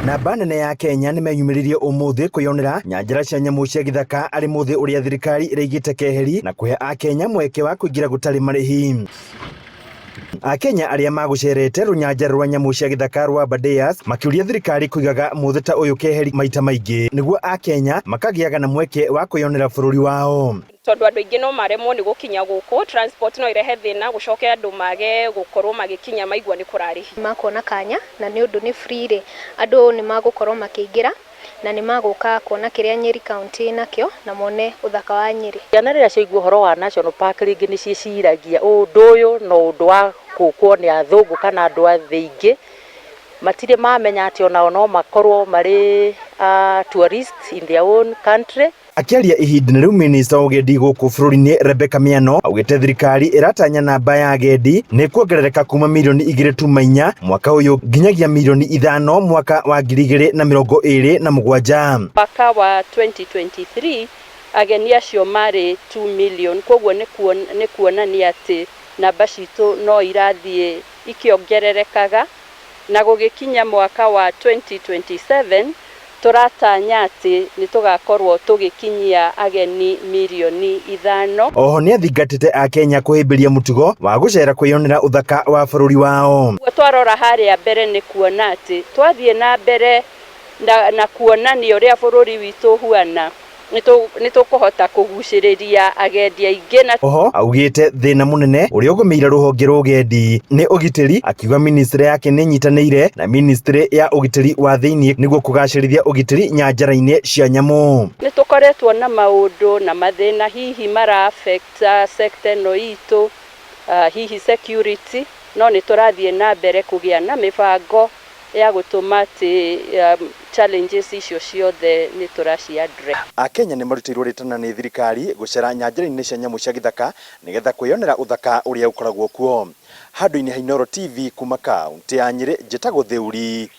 Namba nene ya Kenya nĩmeyumĩririe ũmũthĩ kwĩyonera nyanjara cia nyamũ cia gĩthaka arĩ mũthĩ ũrĩa thirikari ĩraigĩte keheri na kũhe Akenya mweke wa kũingĩra gũtarĩ marĩhi. Akenya arĩa magũcerete rũnyanjara rwa nyamũ cia gĩthaka rwa Aberdares makĩũria thirikari kũigaga mũthĩ ta ũyũ keheri maita maingĩ nĩguo Akenya makagĩaga na mweke wa kwĩyonera bũrũri wao. Tondũ andũ aingĩ no maremwo nĩ gũkinya gũkũ, transport no ĩrehe thĩna gũcoke andũ mage gũkorwo magĩkinya maigua nĩ kũrarĩhio. Makuona kanya na nĩ ũndũ nĩ free rĩ, andũ nĩ magũkorwo makĩingĩra na nĩ magũka kuona kĩrĩa Nyeri County ĩnakĩo na mone ũthaka wa Nyeri. Ciana rĩrĩa ciaigua ũhoro wa National Park rĩngĩ nĩ ciĩciragia ũndũ ũyũ no ũndũ wa gũkwo nĩ athũngũ kana andũ a thĩ ingĩ, matirĩ mamenya atĩ onao no makorwo marĩ tourist in their own country. Akĩaria ihinda-inĩ rĩu minista wa ũgendi gũkũ bũrũri-inĩ Rebecca Miano augĩte thirikari ĩratanya namba ya agendi nĩ kuongerereka kuma mirioni 2.4 mwaka ũyũ nginyagia mirioni 5 mwaka wa 2027. Mwaka wa 2023 ageni acio marĩ 2 million, koguo nĩ kuonania atĩ namba citũ no irathiĩ ikĩongererekaga, na gũgĩkinya mwaka wa 2027 tũratanya atĩ nĩ tũgakorwo tũgĩkinyia ageni mirioni 5. Oho nĩathingatĩte Akenya kũhĩmbĩria mũtugo wa gũcera kwĩyonera ũthaka wa bũrũri wao. Ũguo twarora harĩa mbere nĩ kuona atĩ twathiĩ na mbere na kuonania ũrĩa bũrũri witũ ũhuana, nĩ tũkũhota kũgucĩrĩria agendi aingĩ na Oho augĩte thĩna mũnene ũrĩa ũgũmĩire rũhonge rwa ũgendi nĩ ũgitĩri, akiuga ministry yake nĩ ĩnyitanĩire na ministry ya ũgitĩri wa thĩinĩ nĩguo kũgacĩrithia ũgitĩri nyanjara-inĩ cia nyamũ. Nĩ tũkoretwo na maũndũ na mathĩna hihi mara affect sector ĩno itũ, hihi security, no nĩ tũrathiĩ na mbere kũgĩa na mĩbango ya gũtũma atĩ challenges icio ciothe nĩ tũraci address. Akenya nĩ marutĩirwo rĩtana nĩ thirikari gũcera nyanjara-inĩ cia nyamũ cia gĩthaka nĩgetha kwĩyonera ũthaka ũrĩa ũkoragwo kuo. Handũ-inĩ ha Inooro TV kuma kaũntĩ ya Nyĩrĩ, njĩtagwo Theuri